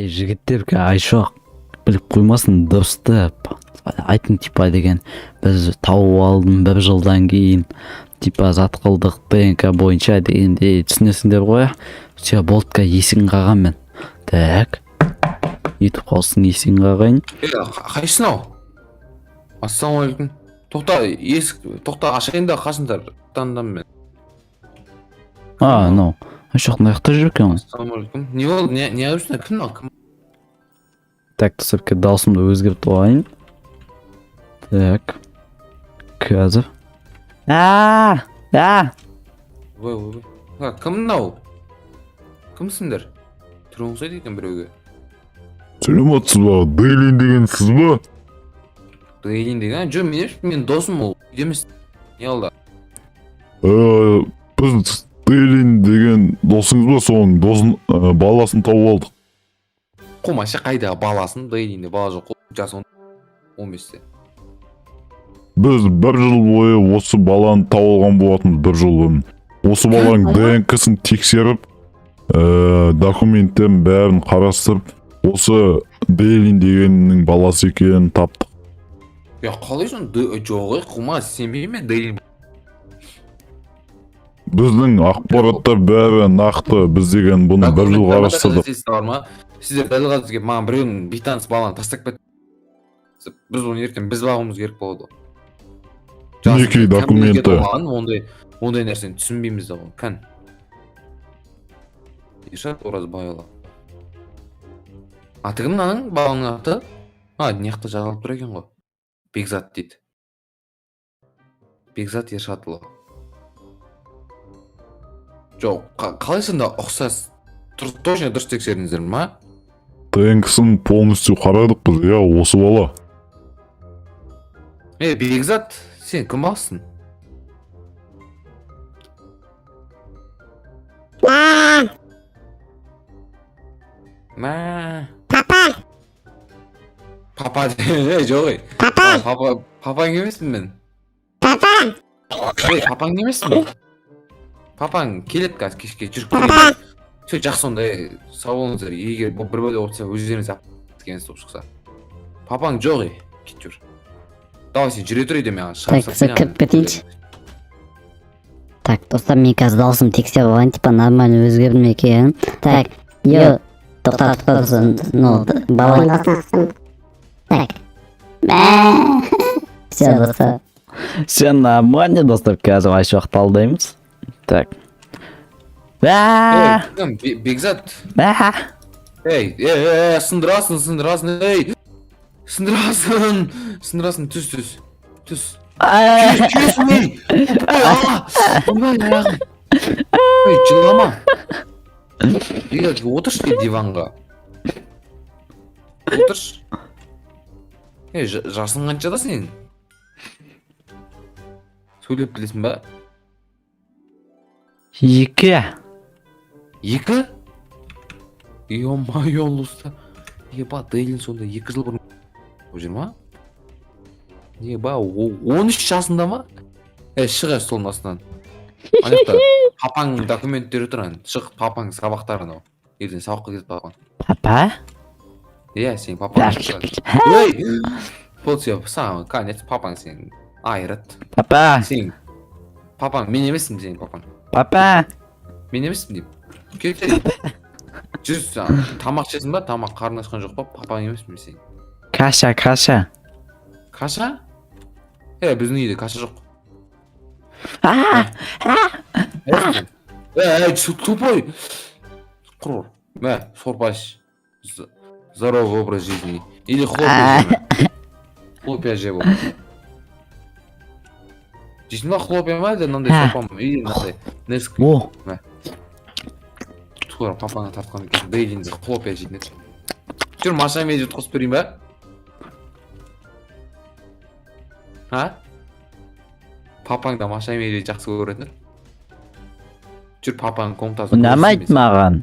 Жігіттер, Айшуақ біліп қоймасын, дұрысты айтын. Типа деген, біз тауып алдым бір жылдан кейін, типа зат қылдық ДНК бойынша дегендей, түсінесіңдер ғой. Все, болды, есігін қағамын мен. Так, ютуб хаустың есігін қағайын. Е, қайсысы мынау? Ассалаумағалейкум. Тоқта, есік, тоқта, ашайын да, қашыңдар. Тандам мен. А, мынау Айшуақ мына жақта жүр екен ғой. Ассалаумағалейкум. Не болды? Не қылып? Кім мынау? Кім? Так, достар, даусымды өзгертіп алайын. Так, қазір. А, а. Ой, ой, ой. Кім мынау? Кімсіңдер? Түрің ұқсайды екен біреуге. Сәлеметсіз ба, Дейлин деген сіз ба? Дейлин деген? Жоқ, мен емес, менің досым ол. Үйде емес. Не қылды? Біз Дейлин деген досыңыз ба, соның досын, баласын тауып алдық. Қумашы, қайда баласын? Дейлинде бала жоқ қой, жасы 15-те. Біз бір жыл бойы осы баланы тауып алған болатынбыз, бір жыл бұрын. Осы баланың ДНК-сын тексеріп, документтерін бәрін қарастырып, осы Дейлин дегеннің баласы екенін таптық. Я, қалай сонда? Жоқ, ей, қума, сенбеймін мен Дейлин. Біздің ақпараттар бәрі нақты, біз деген бұны бір жыл қарастырдық. Доказательство бар ма? Сіздер дәл қазір келіп маған біреудің бейтаныс баланы тастап кет. Біз оны ертең біз бағуымыз керек болады ғой. Мінекей Жасы документі. кәмелетке толмаған, ондай нәрсені түсінбейміз да ғой. Кән. Ершат Оразбайұлы. Аты кім мынаның, баланың аты? А, мына жақта жазылып тұр екен ғой. Бекзат дейді. Бекзат Ершатұлы. Жоқ, қалай сонда ұқсас? Точно дұрыс тексердіңіздер ма? ДНК-сын полностью қарадық біз, иә, осы бала. Е, Бекзат, сен кім баласың? Мә. Папа. Папа, ей, жоқ, ей. Папа. Папа, папаң емеспін мен. Папа. Ей, папаң емеспін. Папаң келеді қазір кешке, жүр. Папа. Все, жақсы онда, ей, сау болыңыздар. Егер бұл бір бөле болса, өздеріңіз келген болып шықса. Папаң жоқ, ей, кет, жүр. Давай, сен жүре тұр үйде, маған шығарып Так, салып. кіріп кетейінші. Так, достар, мен қазір дауысымды тексеріп алайын, типа нормально өзгерді ме екен. Так, йо, тоқта, тоқта, ну, бала. Так. Мә. Все, достар. Все нормально, достар, қазір Айшуақты алдаймыз. Так. Ей, А, кім? Бекзат. а. Ей, ей, ей, сындырасың, сындырасың, ей. Сындырасың, сындырасың, түс, түс. Түс. А. Түс, ей. Ой, а, ойбай, аяғым. Ей, жылама. Бекзат, отыршы диванға. Отыршы. Ей, жасың қаншада сенің? Сөйлеп білесің ба? 2. 2? Ё-моё, луста. Еба, Дейлин сонда 2 жыл бұрын жүр ма? Еба, 13 жасында ма? Е, шық, е, столдың астынан. Ана жақта папаң документтері тұр, ана. Шық, папаң сабақтары анау. Ертең сабаққа кетеді папаң. Папа? Иә, сенің папаң. Ей! Болды, все, саған конец, папаң сені айырады. Папа, Сен папаң, мен емеспін сенің папаң. Папа. Мен емеспін деймін. Кет, жүр, саған тамақ ішесің ба? Тамақ, қарның ашқан жоқ па? Папаң емеспін мен сенің. Каша, каша. Каша? Е, біздің үйде каша жоқ. А, Ей, тупой. Құр. Мә, сорпа іш. Здоровый образ жизни. Или хлопья жеме. Хлопья же бол. Жейсің ба, хлопья ма, әлде мынандай Ә. сорпа ма? Или мынандай Несквик. О, Тура папаңа тартқан екен. Дейлинде хлопья жейтін еді. Жүр, Маша Медведь қосып берейін ба? А? Папаң да Маша Медведь жақсы көретін еді. Жүр, папаның комнатасын ұнамайды көрсетейін мен. Маған.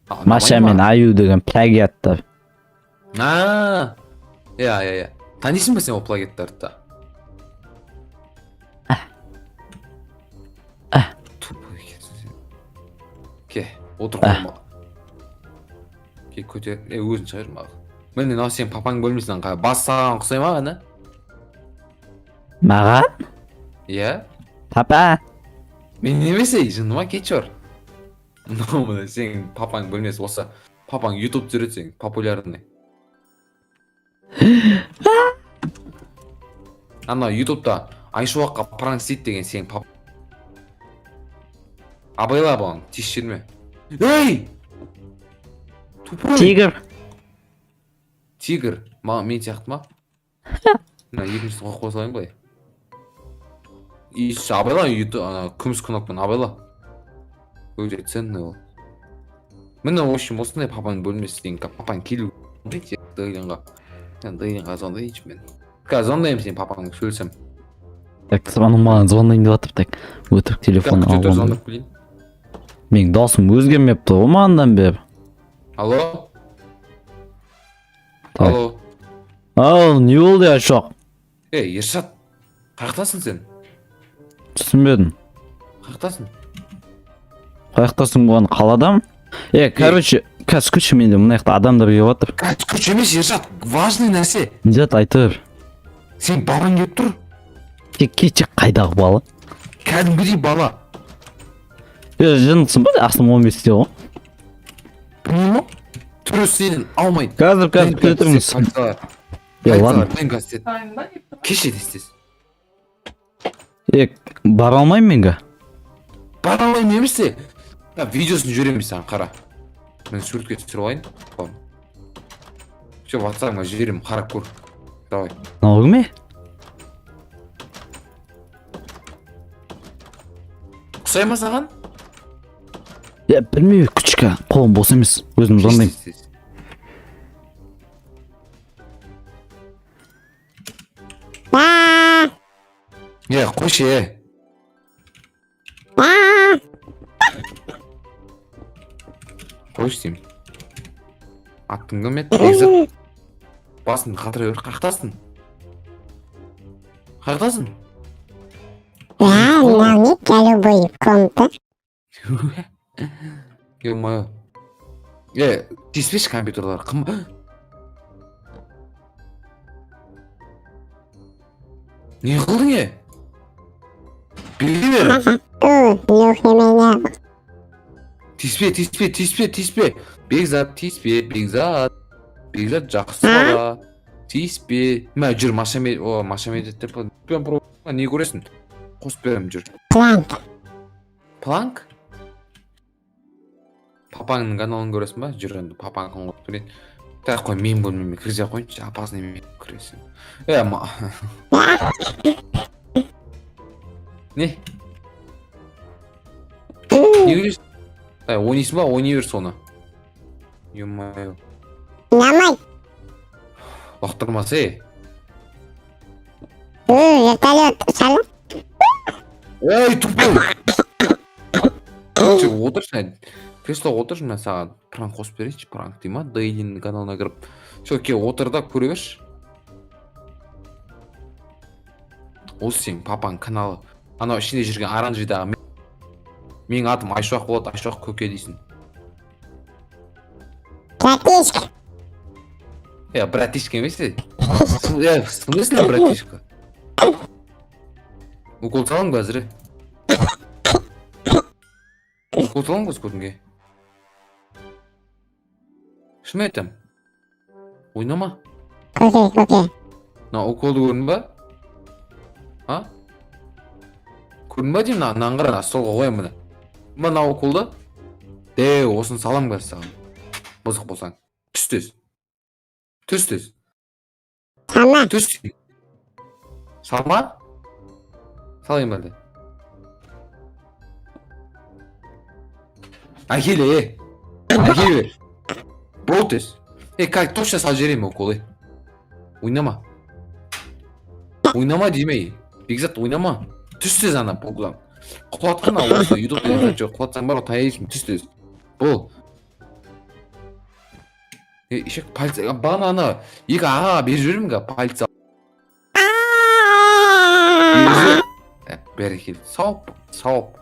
А, Маша ұнамайды мен ма? аю деген плагиаттар. А, иә, иә, иә. Танисың ба сен ол плагиаттарды да? А. Тупой екенсің сен. Ке, отыр А. қолыма. Кел, көтер. Е, өзің шығар маған. Міне, мынау сенің папаң бөлмесінен қара. Бас саған ұқсай ма, ана? Маған? Иә. Папа. Мен емес, ей, жынды ма, кетші бар. Мынау, міне, сенің папаң бөлмесі осы. Папаң ютуб түсіреді сенің, популярный. Ана ютубта Айшуаққа пранк істейді деген сенің пап. Абайла бұған, тиісіп жіберме. Ей! Тупой! Тигр. Тигр. Ма, мен сияқты ма? Мына екіншісін қойып қоя салайын былай. И абайла, ана күміс кнопканы абайла. Өте ценный ол. Міне, в общем, осындай папаның бөлмесі деген, папаң келу дейді Дейлинға. Мен Дейлинға звондайыншы мен. Қазір звондаймын сен папаңа, сөйлесем. Так, анау маған звондайын деп жатыр, так. Өтірік телефон Күте тұр, алған. звондап келейін. Менің даусым өзгермепті ғой мағандан бері. Алло? Так. Алло? Ау, не болды, Айшуақ? Ей, Ершат, қаяқтасың сен? Түсінбедім. Қаяқтасың? Қаяқтасың болған, қаладамын. Е, короче, қазір күтші, менде мына жақта адамдар келіп жатыр. Қазір күтші емес, Ершат, важный нәрсе. Не зат, айта бер. Сен балаң келіп тұр. Тек кетші, қайдағы бала? Кәдімгідей бала. Е, жындысың ба? Асым 15-те ғой. Білмеймін ғой. Түрі сенен алмайды. Қазір, қазір, күте тұрыңыз. Е, ладно. Кеше тез. Е, бара алмаймын мен га. Бара алмаймын емес те. Видеосын жіберемін саған, қара. Мен суретке түсіріп алайын. Все, ватсабыңа жіберемін, қарап көр. Давай. Мынау кім, е? Ұқсай ма саған? Е, білмеймін, күтші, қолым бос емес. Өзім звондаймын. Тез, тез, тез. Е, қойшы, е. Қойшы деймін. Аттың кім еді? Бекзат. Басын қатыра бер, қаяқтасың? Қаяқтасың? Я на любой комната. Ё-моё. Е, тиіспеші компьютерлар. Қым... Не қылдың, е? Белгі бер. О, Тиіспе, тиіспе, тиіспе, тиіспе. Бекзат, тиіспе, Бекзат. Бекзат жақсы бала. Тиіспе. Мә, жүр, Маша о, Маша деп прям не көресің? Қосып беремін, жүр. Планк. Планк? Папаңның каналын көресің ба? Жүр енді, папаңның қосып берейін. Так, қой, мен бөлмеме кіргізе қояйыншы, опасный мен кіресің. Е, ма. Не? Не көресің? Ай, ойнайсың ба? Ойнай бер соны. Ё-моё. Намай. Лақтырмаса, ей. Вертолет. Салам. Ой, тупой! Сен отыршы, ә, креслоға отыршы, мен саған пранк қосып берейінші, пранк дей ма? Дейлиннің каналына кіріп. Все, кел, отыр да көре берші. Осы сенің папаң каналы. Анау ішінде жүрген оранжевыйдағы менің атым Айшуақ болады, Айшуақ көке дейсің. Братишка. Е, братишка емес е. Е, в смысле братишка? Укол саламын қазір, е. Укол саламын қазір көтіңге. Шын айтамын. Ойнама. Көке, көке. Мына уколды көрдің ба? А? Көрдің ба деймін, мынаны қара, мына столға қоямын міне. Мына уколды. Де, осыны саламын қазір саған. Бұзық болсаң. Түс тез. Түс тез. Салма. Түс. Салма? Салайын ба әлде? Әкел, е. Әкел бер. Бол тез. Е, как точно салып жіберемін укол, е. Ойнама. Ойнама демей. Бекзат, ойнама. Түс тез ана полкадан. Құлатқан ал осы ютуб деген жоқ. Құлатсаң бар ғой, таяйсың. Түс тез. Бол. Е, ешек полиция бағана ана екі ағаға беріп жіберемін га полиция. Беріп жібер. Ә, бәрекелді. Сауап, сауап.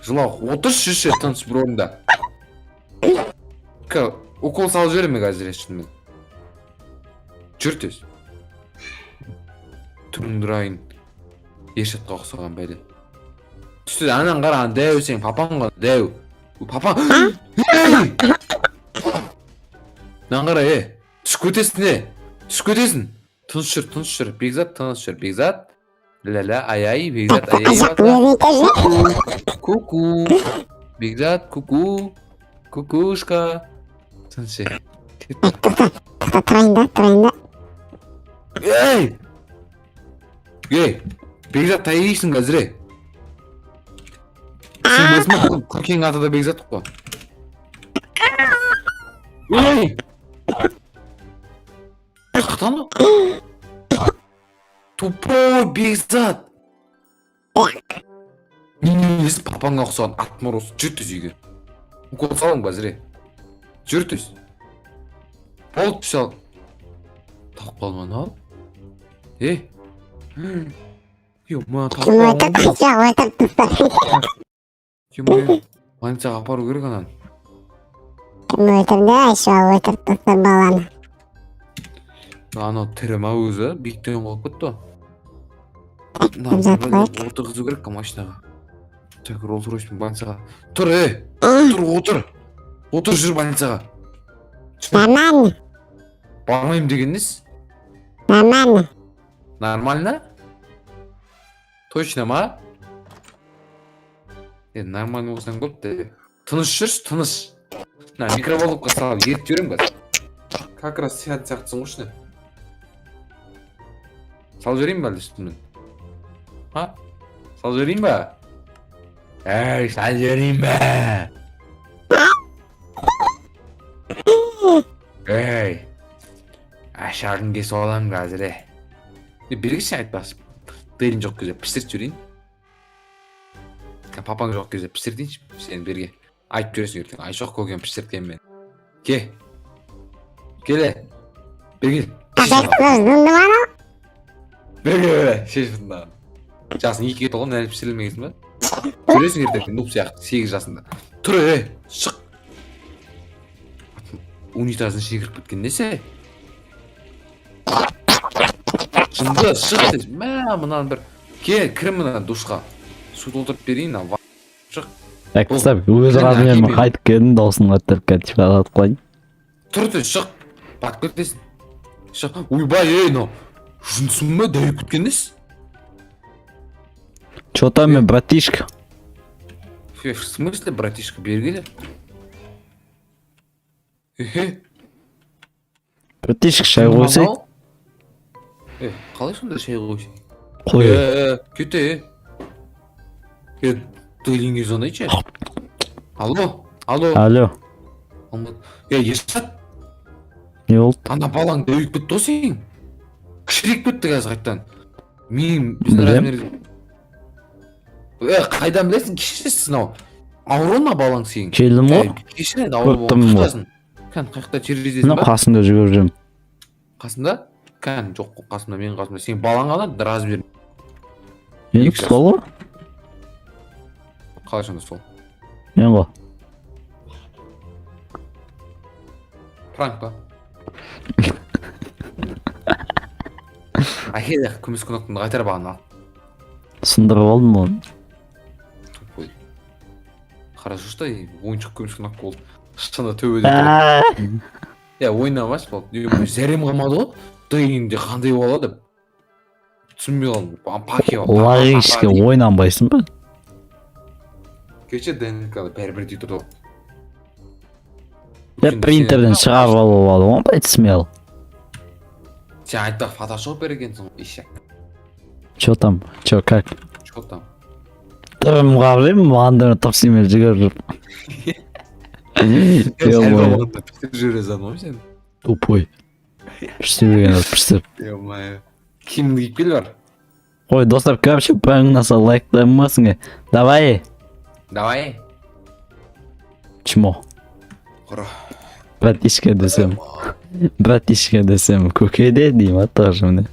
Жылау. Отыршы, жүрші тыныш бір орында. Укол салып жіберемін мен қазір шынымен. Жүр тез. Түріңді ұрайын. Ершатқа ұқсаған бәле. Түсті, анан қара, ана дәу сенің папаң ғой, дәу. Папаң. Ей! Мынаны қара, е. Түсіп кетесің, е. Түсіп кетесің. Тыныш жүр, тыныш жүр. Бекзат, тыныш жүр. Бекзат. Ля-ля, ай-ай, Бекзат, ай-ай. Айшақ өзің өтіп. Ку-ку. Бекзат, ку-ку. Кукушка. Тыныш, е. Тоқта, тоқта, тұрайын да, тұрайын да. Ей! Ей! Бекзат, таяйсың қазір, е. Сен білесің ба, көкеңнің аты да Бекзат қой. Ей! Қақтан Тупой Бекзат! Несі папаңа ұқсаған отмороз, жүр тез үйге. Укол саламын қазір, е. Жүр тез. Болды, түсе ал. Тауып қалма анау. Е. Ё-ма, тауып Кім қалған өтіп, ғой. Айшақ өтіп тастады. Ё-моё. Больницаға апару керек ананы. Кім өлтірді? Айшақ өлтіріп тастады баланы. Анау тірі ма өзі? Биіктен құлап кетті ғой. Кім жатып қояйық? Отырғызу керек қой машинаға. Так, Роллс Ройспен больницаға. Тұр, е! Тұр, отыр. Отыр, жүр больницаға. Жүр. Нормально, Бармаймын деген несі? нормально. Нормально? Точно ма? Е, нормально болсаң болыпты. Тыныш жүрші, тыныш. Мына микроволновка салып ерітіп жіберемін қазір. Как раз сен сияқтысың ғой ішіне. Салып жіберейін ба әлде үстімнен? А? Салып жіберейін ба? Әй, салып жіберейін ба? Ей. Ашағын кесіп аламын қазір, е. Е, бергіші айтпақшы. Дәлін жоқ кезде пісіріп жіберейін. Папаң жоқ кезде пісіртейінші сені берге. Айтып жүресің ертең. Айшоқ көкем пісірткен мен. Ке. Келе. Бері кел. Жынды ма анау? Бері кел, бері. Шеш бұнда. Жасың екіге толған, әлі пісірілмегенсің ба? Жүресің ертең нуб сияқты, 8 жасында. Тұр, е, шық. Унитаздың ішіне кіріп кеткен несі? Жынды, шық дес. Мә, мынаны бір. Кел, кір мына душқа. Су толтырып берейін, мына шық. Так, Бұл- стоп, өз Мен размеріме әкеме- қайтып келдім, дауысын қаттырып кетіп қалады қой. Тұр тез, шық. Батып кетесің. Шық. Ойбай, ей, мынау. Жынсың ба, дәуіп кеткен несі? Чё там, мен, братишка? Фе, в смысле, братишка, бері келе. Эхе. Братишка, шай қойсай. Е, қалай сонда шай қойсай? Қой. Е, кете. Е, Дөлинге звондайыншы. Алло, алло. Алло, Алмат. Е, Ершат, не болды? ана балаң дәуіп кетті ғой сенің. Кішірейіп кетті қазір қайтадан. Мен біздің Білем. размер. Е, қайдан білесің, кешіресің мынау. Ауру ма балаң сенің? Келдім ғой. Е, кешір енді, ауру Көріп тұрмын ғой. болған. Кән, қай жақта, терезесің Мына ба? қасында жүгіріп жүрмін. Қасымда? Кән, жоқ қой қасымда, менің қасымда. Сенің балаң ғана размер. Менің 2 жас. сол ғой. Қалай сонда сол? Мен ғой. Пранк па? Әкел, күміс кнопканы қайтар маған, ал. Сындырып алдым оны. Тупой. Хорошо, что ойыншық күміс кнопка болды. Шыны төбеде тұр. Е, ойнамашы болды. Е, зәрем қалмады ғой. Дегенде қандай бала деп. Түсінбей қалдым. Паке. Логически ойнанбайсың ба? Кеше ДНК бәрі бірдей тұрды ғой. Е, принтерден шығарып алып алды ғой, былай смело. Сен айтпақ фотошоп бергенсің ғой, ешек. Чё там? Чё, как? Чё там? Түрім қараймын, анда тапсырмай жүгіріп жүріп. Ё-моё, Жүре ғой сен. тупой. Піштеген піштіп. Ё-моё. Киіміңді киіп кел бар. Қой, достар, короче, бәріңнаса лайктамасың. Давай, Давай. чмо. Құра. Братишка десем. Братишка десем, көке де деймін, а тоже міне.